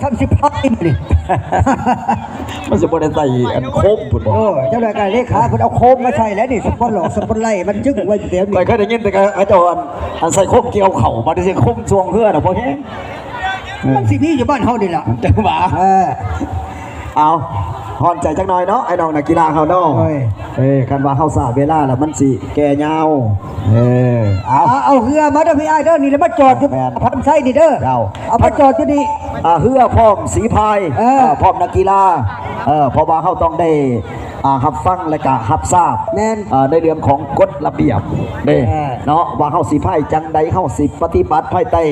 ທຳສິບພັນນີ້ ມັນຊິບໍ່ໄດ້ໃສ່ອັນໂຄມພຸ້ນບໍ່? ໂອ້ ເຈົ້າໜ້າທີ່ເລຂາເພິ່ນເອົາໂຄມມາໃສ່ແລ້ວນີ້ ສະປອດຫຼອກສະປອດໄລ ມັນຈຶ່ງໄວ້ແຖວນີ້. ຂ້ອຍເຄີຍໄດ້ຍິນແຕ່ເຂົາເຈົ້າອັນ ອັນໃສ່ໂຄມກ່ຽວເຂົ້າ ບັດນີ້ຊິໂຄມຊ່ວງເຮືອນະ ບໍ່ແຮງ. ມັນຊິມີຢູ່ບ້ານເຮົານີ້ລະ ຈັ່ງວ່າ. ເອີ ເອົາ ຮ້ອນໃຈຈັກໜ່ອຍເນາະ ໄອ້ນ້ອງນັກກິລາເຮົາເນາະ. ໂອ້ຍ ເອີ ຄັນວ່າເຮົາຊ້າເວລາແລ້ວ ມັນຊິແກ່ຍາວ. ເອີ ເອົາ ເອົາ ເອົາເຮືອມາເດີພີ່ອ້າຍເດີ ນີ້ລະມາຈອດຢູ່ ແມ່ນ ພາມໄຊນີ້ເດີ. ເຈົ້າ ເອົາມາຈອດຢູ່ນີ້. ອ່າ ເຮືອພ້ອມສີພາຍ ເອີ ອ່າ ພ້ອມນັກກິລາ ເອີ ເພາະວ່າເຮົາຕ້ອງໄດ້ ອ່າ ຮັບຟັງ ແລະກະຮັບຊາບ ແມ່ນ ອ່າ ໃນເລື່ອງຂອງກົດລະບຽບເດ້ ເອີ ເນາະ ວ່າເຮົາຊິພາຍຈັ່ງໃດ ເຮົາຊິປະຕິບັດພາຍໃຕ້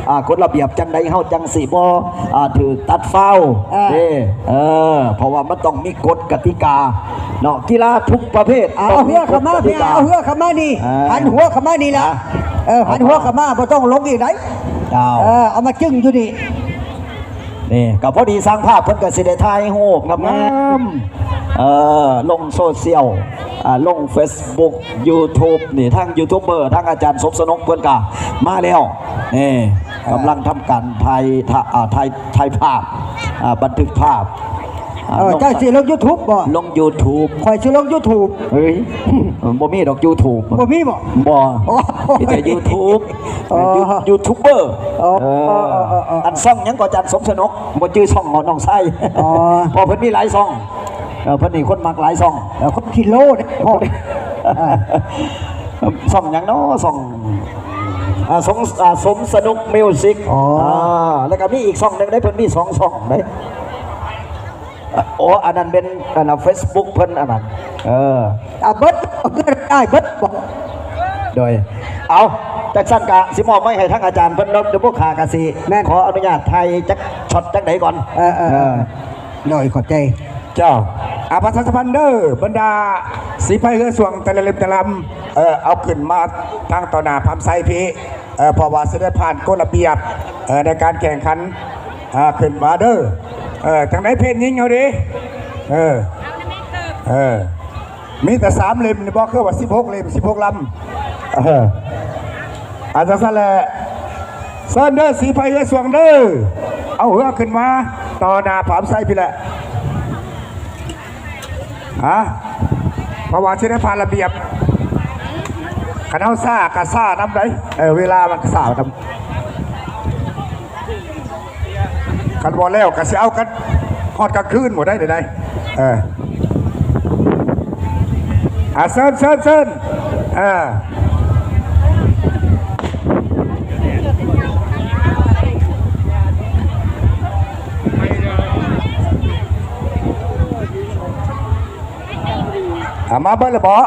ອ່າ ກົດລະບຽບຈັ່ງໃດ ເຮົາຈັ່ງຊິບໍ່ ອ່າ ຖືກຕັດຟາວ ເອີ ເດ້ ເອີ ເພາະວ່າມັນຕ້ອງມີກົດກະຕິກາເນາະ ກິລາທຸກປະເພດ ເອົາເຮືອເຂົ້າມາ ເອົາເຮືອເຂົ້າມານີ້ ເອີ ຫັນຫົວເຂົ້າມານີ້ລະ ເອີ ຫັນຫົວເຂົ້າມາ ບໍ່ຕ້ອງລົງອີກໃດ. ເຈົ້າ ເອີ ເອົາມາຈຶ່ງຢູ່ນີ້. ນີ້ກໍພໍດີຊ່າງພາບເພິ່ນກໍຊິໄດ້ຖ່າຍຮູບງາມໆ ເອີ ລົງໂຊຊຽວ ອ່າ ລົງເຟສບຸກ ຢູທູບ ນີ້ ທັງຢູທູບເບີ ທັງອາຈານສົມສະໜົກເພິ່ນກໍມາແລ້ວ. ນີ້ ເອີ ກຳລັງທຳການຖ່າຍ ຖ່າຍ ອ່າ ຖ່າຍ ຖ່າຍພາບ ອ່າ ບັນທຶກພາບ ອ່າ ເອີ ເຈົ້າຊິລົງຢູທູບບໍ່? ລົງຢູທູບ ຂ້ອຍຊິລົງຢູທູບ. ເອີຍ ບໍ່ມີດອກຢູທູບ ບໍ່ມີບໍ່? ບໍ່ ໂອ້ ມີແຕ່ຢູທູບ ອໍ ຢູ ຢູທູບເບີ. ອໍ ເອີ ເອີ ອັນຊ່ອງຫຍັງກໍ ອາຈານສົມສະໜົກ ບໍ່ຈື່ຊ່ອງຂອງນ້ອງຊາຍ. ອໍ ເພາະເພິ່ນມີຫຼາຍຊ່ອງ ເອີ ເພິ່ນນີ້ຄົນມັກຫຼາຍຊ່ອງ ເອີ ຄົນຂີ້ໂລເດ້. ອໍ ເອີ ຊ່ອງຫຍັງເນາະ ຊ່ອງ ອ່າ ສົມ ອ່າ ສົມສະໜຸກມິວສິກ. ອໍ ອ່າ ແລ້ວກໍມີອີກຊ່ອງໜຶ່ງເດ້ ເພິ່ນມີສອງຊ່ອງເດ້. ອໍ ອັນນັ້ນເປັນ ອັນນັ້ນ ເຟສບຸກເພິ່ນ ອັນນັ້ນ ເອີ ອ່າ ເບິດ ເອົາເງິນໄດ້ເບິດບໍ່? ໂດຍ ເອົາ ຈັ່ງຊັ້ນກະຊິມອບໄມ້ໃຫ້ທາງອາຈານເພິ່ນເນາະ ດຽວພວກຂ້າກະຊິ ແມ່ນ ຂໍອະນຸຍາດຖ່າຍຈັກຊັອດຈັກໃດກ່ອນ. ເອີ ເອີ ເອີ ເອີ ໂດຍ ຂອບໃຈ. ເຈົ້າ ອາ ປະຊາສຳພັນເດີ ບັນດາສີພາຍເຮືອຊ່ວງແຕ່ລະເຫຼັ້ມແຕ່ລະລຳ ເອີ ເອົາຂຶ້ນມາທາງຕໍ່ໜ້າພາມໄຊພີ້ ເອີ ເພາະວ່າຊິໄດ້ຜ່ານກົດລະບຽບ ເອີ ໃນການແຂ່ງຂັນ ເອີ ຂຶ້ນມາເດີ. ເອີ ທາງໃດເພດຍິງເຮົາເດ? ເອີ ເອີ ມີແຕ່ສາມເຫຼັ້ມນີ້ບໍ່ ຄືວ່າສິບຫົກເຫຼັ້ມ ສິບຫົກລຳ. ເອີ ອາ ຈັ່ງຊັ້ນແຫຼະ ເຊີນເດີ ສີພາຍເຮືອຊ່ວງເດີ ເອົາເຮືອຂຶ້ນມາຕໍ່ໜ້າພາມໄຊພີ້ແຫຼະ. ຮະ ເພາະວ່າຊິໄດ້ຜ່ານລະບຽບ ຄັນເຮົາຊ້າກໍຊ້ານຳໃດ໋ ເອີ ເວລາມັນກໍຊ້ານຳ ຄັນບໍ່ແລ້ວກໍຊິເອົາກັນຮອດກາງຄືນບໍ່ໄດ້ໃດ໋. ເອີ ອ່າ ເຊີນ ເຊີນ ເຊີນ ເອີ. ອ່າ ມາເບິດແລ້ວບໍ?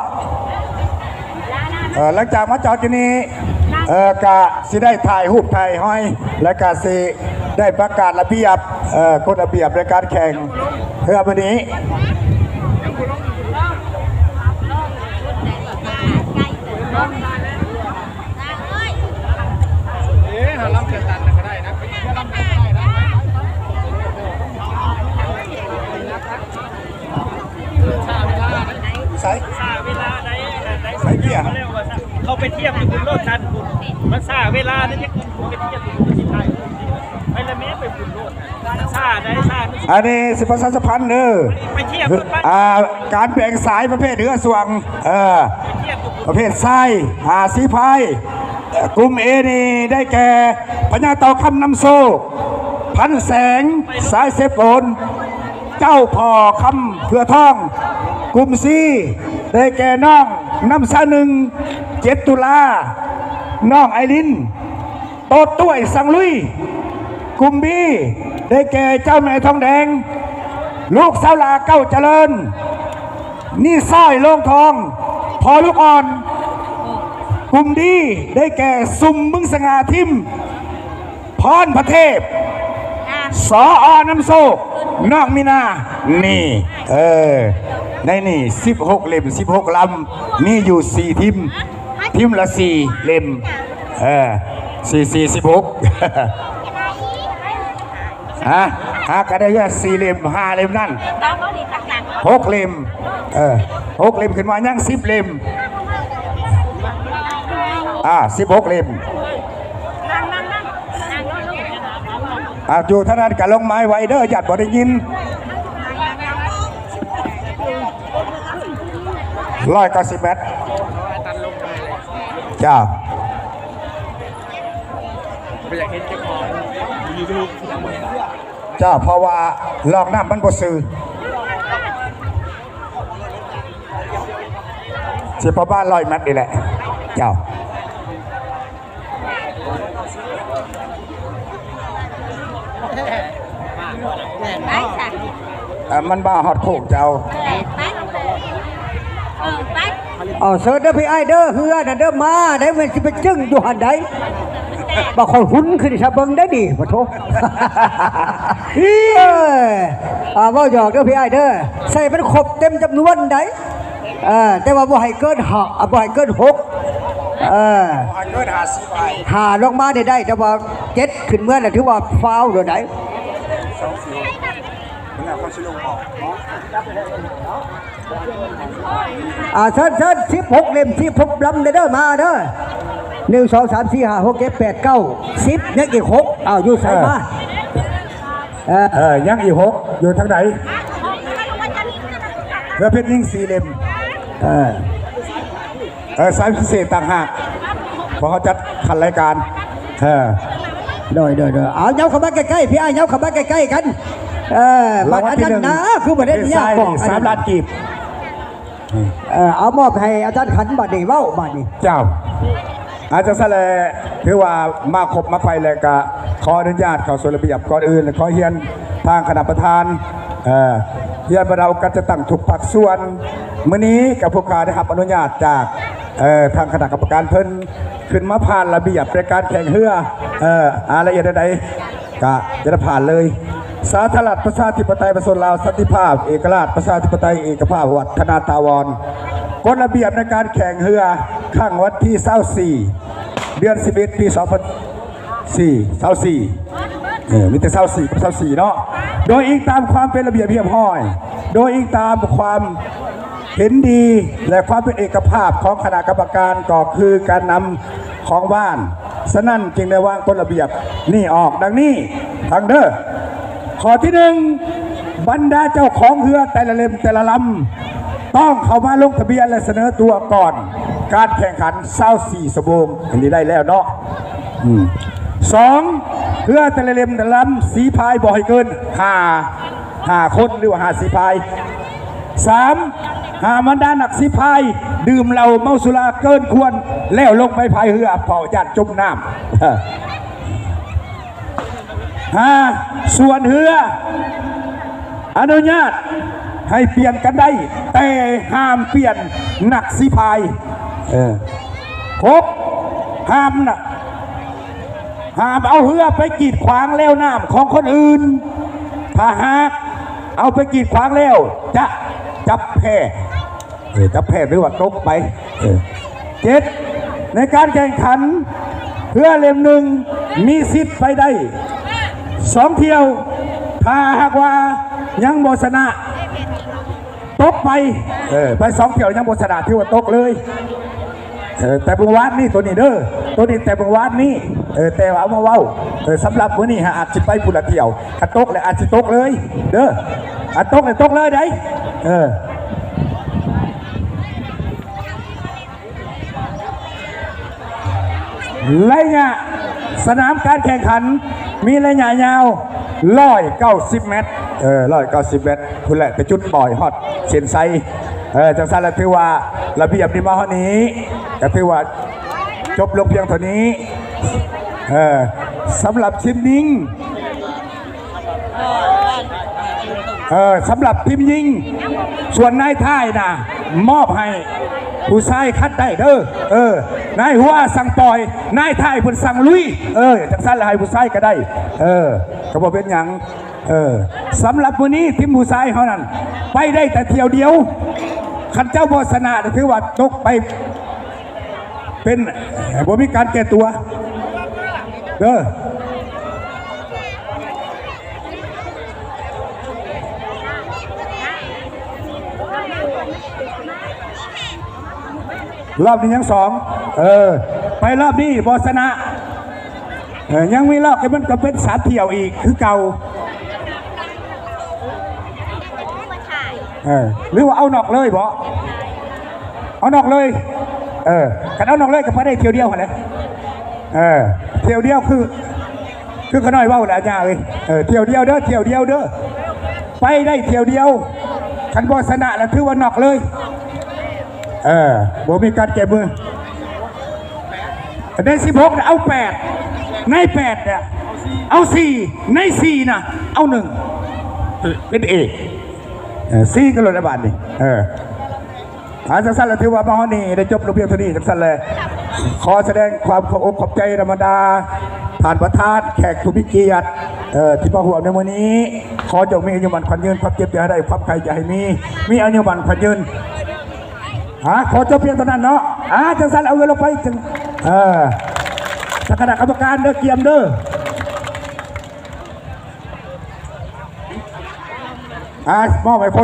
ເອີ ຫຼັງຈາກມາຈອດຢູ່ນີ້ ເອີ ກະຊິໄດ້ຖ່າຍຮູບຖ່າຍຮອຍ ແລະກະຊິໄດ້ປະກາດລະບຽບ ເອີ ກົດລະບຽບໃນການແຂ່ງເຮືອມື້ນີ້. ເອີ ຫາລຳເທື່ອຕັນກໍໄດ້ນະ ເຮືອລຳເທື່ອກໍໄດ້ນະ. ໃສ ໃສເບຍ? ເຂົາໄປທຽບຢູ່ພຸ້ນໂລດຕັນພຸ້ນ ມັນຊ້າເວລາເດ້ ໄປທຽບຢູ່ພຸ້ນ ຊິຖ່າຍໄປລະແມ່ ໄປພຸ້ນໂລດ ຊ້າໄດ໋ ຊ້າ. ອັນນີ້ຊິປະຊາສຳພັນເດີ ໄປທຽບ ອ່າ ການແບ່ງສາຍປະເພດເຮືອຊ່ວງ ເອີ ປະເພດຊາຍ ອ່າ ສີພາຍ ກຸ່ມເອນີ້ໄດ້ແກ່ ພະຍາເຕົ່າຄຳນຳໂຊກ ພັນແສງ ສາຍເຊໂປນ ເຈົ້າພໍ່ຄຳເຜືອກທອງ. ກຸ່ມຊີ ໄດ້ແກ່ ນ້ອງນ້ຳຊາໜຶ່ງ ເຈັດຕຸລາ ນ້ອງໄອລິນ ໂຕດຕ້ວຍສັງລຸຍ. ກຸ່ມບີ ໄດ້ແກ່ ເຈົ້າແມ່ທອງແດງ ລູກສາວຫຼ້າເກົ້າຈະເລີນ ນີຊອຍໂລງທອງ ພໍ່ລູກອ່ອນ. ກຸ່ມດີ ໄດ້ແກ່ ຊຸມບຶງສະຫງ່າ ທີມ ພອນພະເທບ ສອ ນຳໂຊກ ນ້ອງມີນາ. ນີ້ ເອີ ໃນນີ້ສິບຫົກເຫຼັ້ມ ສິບຫົກລຳ ມີຢູ່ສີ່ທີມ ທີມລະສີ່ເຫຼັ້ມ ເອີ ສີ່ ສີ່ ສິບຫົກ ຮະ ຫາກໍໄດ້ເຮືອສີ່ເຫຼັ້ມ ຫ້າເຫຼັ້ມນັ້ນ ຫົກເຫຼັ້ມ ເອີ ຫົກເຫຼັ້ມ ຂຶ້ນມາຍັງສິບເຫຼັ້ມ ອ່າ ສິບຫົກເຫຼັ້ມ. ອ່າ ຢູ່ທາງນັ້ນກໍລົງໄມ້ໄວ້ເດີ ຢ້ານບໍ່ໄດ້ຍິນ. ຮ້ອຍເກົ້າສິບແມັດ ເຈົ້າ ບໍ່ຢາກເຫັນເຈົ້າຂອງ ເຈົ້າ ເພາະວ່າລ່ອງນ້ຳມັນບໍ່ຊື່ ຊິປະມານຮ້ອຍແມັດນີ້ແຫຼະ ເຈົ້າ. ໄປຊະ ເອີ ມັນມາຮອດໂຄ້ງເຈົ້າ ເອີ ໄປ ເອີ ໄປ ເອົາ ເຊີນເດີພີ່ອ້າຍເດີ ເຮືອນະເດີ ມາໄດ໋ ແມ່ນຊິໄປຈຶ່ງຢູ່ຫັ້ນໃດ໋ ບາດຂ້ອຍຫຸນຂຶ້ນຊະເບິ່ງໄດ໋ນີ້ ປະໂທ ເອີ ອ່າ ເວົ້າຫຍອກເດີພີ່ອ້າຍເດີ ໃສ່ມັນຄົບເຕັມຈຳນວນໄດ໋. ເອີ ແຕ່ວ່າບໍ່ໃຫ້ເກີນຫ້າ ບໍ່ໃຫ້ເກີນຫົກ ເອີ ບໍ່ໃຫ້ເກີນຫ້າສິບ ຫ້າລົງມານີ້ໄດ້ ແຕ່ວ່າເຈັດຂຶ້ນເມືອນະຖືວ່າຟາວໂລດໃດ໋. ອ່າ ເຊີນ ເຊີນ ສິບຫົກເຫຼັ້ມ ສິບຫົກລຳເດີ ມາເດີ ໜຶ່ງ ສອງ ສາມ ສີ່ ຫ້າ ຫົກ ເຈັດ ແປດ ເກົ້າ ສິບ ຍັງອີກຫົກ ອ້າວ ຢູ່ໃສ ເອີ ມາ ເອີ ເອີ ຍັງອີກຫົກ ຢູ່ທາງໃດ? ເຮືອເພັດຍິງສີ່ເຫຼັ້ມ ເອີ ເອີ ສາຍພິເສດຕ່າງຫາກ ເພາະເຮົາຈັດຂັ້ນລາຍການ ເອີ ໂດຍ ໂດຍ ໂດຍ ເອົາ ຍັບເຂົ້າມາໃກ້ໆ ພີ່ອ້າຍ ຍັບເຂົ້າມາໃກ້ໆກັນ ເອີ ລາງວັນທີໜຶ່ງ ອັນນັ້ນນະ ຄືບໍ່ໄດ້ຍາກບອກ ສາມລ້ານກີບ. ເອີ ເອົາມອບໃຫ້ອາຈານຂັນ ບາດນີ້ເວົ້າບາດນີ້ ເຈົ້າ ອາ ຈັ່ງຊັ້ນແຫຼະ ຖືວ່າມາຄົບມາໄຂແລ້ວ ກະຂໍອະນຸຍາດເຂົ້າສູ່ລະບຽບ. ກ່ອນອື່ນຂໍຮຽນທາງຄະນະປະທານ ເອີ ຮຽນບັນດາອົງການຈັດຕັ້ງທຸກພາກສ່ວນ ມື້ນີ້ກະຜູ້ຂ້າໄດ້ຮັບອະນຸຍາດຈາກ ເອີ ທາງຄະນະກຳມະການເພິ່ນ ຂຶ້ນມາຜ່ານລະບຽບໃນການແຂ່ງເຮືອ ເອີ ອາ ລະອຽດໃດໆ ກະຈະໄດ້ຜ່ານເລີຍ. ສາທາລະນະລັດ ປະຊາທິປະໄຕ ປະຊາຊົນລາວ ສັນຕິພາບ ເອກະລາດ ປະຊາທິປະໄຕ ເອກະພາບ ວັດທະນາຖາວອນ. ກົດລະບຽບໃນການແຂ່ງເຮືອຄັ້ງວັນທີຊາວສີ່ ເດືອນສິບເອັດ ປີສອງພັນຊາວສີ່ ເອີ ມີແຕ່ຊາວສີ່ກັບຊາວສີ່ເນາະ ໂດຍອີງຕາມຄວາມເປັນລະບຽບຮຽບຮ້ອຍ ໂດຍອີງຕາມຄວາມ ເຫັນດີ ແລະ ຄວາມເປັນເອກະພາບຂອງຄະນະກຳມະການ ກໍຄືການນຳຂອງບ້ານ. ສະນັ້ນຈຶ່ງໄດ້ວາງກົດລະບຽບນີ້ອອກດັ່ງນີ້ ຟັງເດີ. ຂໍ້ທີໜຶ່ງ ບັນດາເຈົ້າຂອງເຮືອແຕ່ລະເຫຼັ້ມແຕ່ລະລຳ ຕ້ອງເຂົ້າມາລົງທະບຽນ ແລະ ສະເໜີຕົວກ່ອນການແຂ່ງຂັນຊາວສີ່ຊົ່ວໂມງ. ອັນນີ້ໄດ້ແລ້ວເນາະ. ອືມ ສອງ ເຮືອແຕ່ລະເຫຼັ້ມແຕ່ລະລຳ ສີພາຍບໍ່ໃຫ້ເກີນຫ້າ ຫ້າຄົນ ຫຼືວ່າຫ້າສີພາຍ. ສາມ ຫ້າມບັນດານັກສີພາຍດື່ມເຫຼົ້າເມົາສຸລາເກີນຄວນ ແລ້ວລົງໄປພາຍເຮືອ ເພາະຢ້ານຈົມນ້ຳ. ຫ້າ ສ່ວນເຮືອອະນຸຍາດໃຫ້ປ່ຽນກັນໄດ້ ແຕ່ຫ້າມປ່ຽນນັກສີພາຍ. ເອີ ຫົກ ຫ້າມນະ ຫ້າມເອົາເຮືອໄປກີດຂວາງແລວນ້ຳຂອງຄົນອື່ນ. ຖ້າຫາກເອົາໄປກີດຂວາງແລ້ວ ຈະຈັບແພ້ ເອີ ຈັບແພ້ ຫຼືວ່າຕົກໄປ. ເອີ ເຈັດ ໃນການແຂ່ງຂັນ ເຮືອເຫຼັ້ມໜຶ່ງມີສິດໄປໄດ້ສອງຖ້ຽວ. ຖ້າຫາກວ່າຍັງບໍ່ຊະນະ ຕົກໄປ ເອີ ໄປສອງຖ້ຽວຍັງບໍ່ຊະນະ ຖືວ່າຕົກເລີຍ. ເອີ ແຕ່ມື້ວານນີ້ ໂຕນີ້ເດີ ໂຕນີ້ແຕ່ມື້ວານນີ້ ເອີ ແຕ່ວ່າເອົາມາເວົ້າ ເອີ ສຳລັບມື້ນີ້ຫາອາດຊິໄປພຸ້ນລະຖ້ຽວ. ຄັນຕົກແລ້ວອາດຊິຕົກເລີຍເດີ ຄັນຕົກແລ້ວຕົກເລີຍໃດ໋. ເອີ ໄລຍະສະໜາມການແຂ່ງຂັນມີໄລຍະຍາວຮ້ອຍເກົ້າສິບແມັດ ເອີ ຮ້ອຍເກົ້າສິບແມັດ ພຸ້ນແຫຼະ ໄປຈຸດປ່ອຍຮອດເສັ້ນໄຊ. ເອີ ຈັ່ງຊັ້ນລະຖືວ່າລະບຽບນີ້ມາຮອດນີ້ ກະຖືວ່າຈົບລົງພຽງເທົ່ານີ້. ເອີ ສຳລັບທີມຍິງ ເອີ ສຳລັບທີມຍິງ ສ່ວນນາຍທ້າຍນະ ມອບໃຫ້ຜູ້ຊາຍຄັດໄດ້ເດີ. ເອີ ນາຍຫົວສັ່ງປ່ອຍ ນາຍທ້າຍເພິ່ນສັ່ງລຸຍ. ເອີ ຈັ່ງຊັ້ນລະໃຫ້ຜູ້ຊາຍກະໄດ້ ເອີ ກະບໍ່ເປັນຫຍັງ. ເອີ ສຳລັບມື້ນີ້ທີມຜູ້ຊາຍເຮົານັ້ນ ໄປໄດ້ແຕ່ຖ້ຽວດຽວ. ຄັນເຈົ້າບໍ່ຊະນະ ຖືວ່າຕົກໄປ ເປັນ ບໍ່ມີການແກ້ຕົວເດີ. ລອບນີ້ຍັງສອງ ເອີ ໄປລອບນີ້ບໍ່ຊະນະ ເອີ ຍັງມີລອກໃຫ້ມັນກໍເປັນສາມຖ້ຽວອີກຄືເກົ່າ. ເອີ ຫຼືວ່າເອົານອກເລີຍບໍ? ເອົານອກເລີຍ. ເອີ ຄັນເອົານອກເລີຍກໍໄປໄດ້ຖ້ຽວດຽວຫັ້ນແຫຼະ. ເອີ ຖ້ຽວດຽວຄື ຄືຂ້ານ້ອຍເວົ້າແຫຼະ ອາຈານເອີຍ. ເອີ ຖ້ຽວດຽວເດີ ຖ້ຽວດຽວເດີ ໄປໄດ້ຖ້ຽວດຽວ. ຄັນບໍ່ຊະນະລະຖືວ່ານອກເລີຍ. ເອີ ບໍ່ມີການແກ້ມື. ໃນສິບຫົກນະເອົາແປດ ໃນແປດນະເອົາສີ່ ໃນສີ່ນະເອົາໜຶ່ງ ເປັນເອກ ເອີ ສີ່ກໍລົດລະບາດນີ້. ເອີ ອາ ຈັ່ງຊັ້ນລະຖືວ່າມາຮອດນີ້ໄດ້ຈົບລົງພຽງເທົ່ານີ້. ຈັ່ງຊັ້ນແລະ ຂໍສະແດງຄວາມຂອບອົກຂອບໃຈນຳບັນດາທ່ານປະທານ ແຂກຜູ້ມີກຽດ ເອີ ທີ່ມາຮ່ວມໃນມື້ນີ້. ຂໍຈົ່ງມີອາຍຸໝັ້ນຂວັນຍືນ, ຄວາມເຈັບຢ່າໃຫ້ໄດ້, ຄວາມໄຂ້ຢ່າໃຫ້ມີ, ມີອາຍຸໝັ້ນຂວັນຍືນ. ຮະ ຂໍຈົບພຽງເທົ່ານັ້ນເນາະ. ອາ ຈັ່ງຊັ້ນເອົາເງິນລົງໄປ. ຈັ່ງ ເອີ ທາງຄະນະກຳມະການເດີ ກຽມເດີ. ອາ ມອບໃຫ້ໂຄ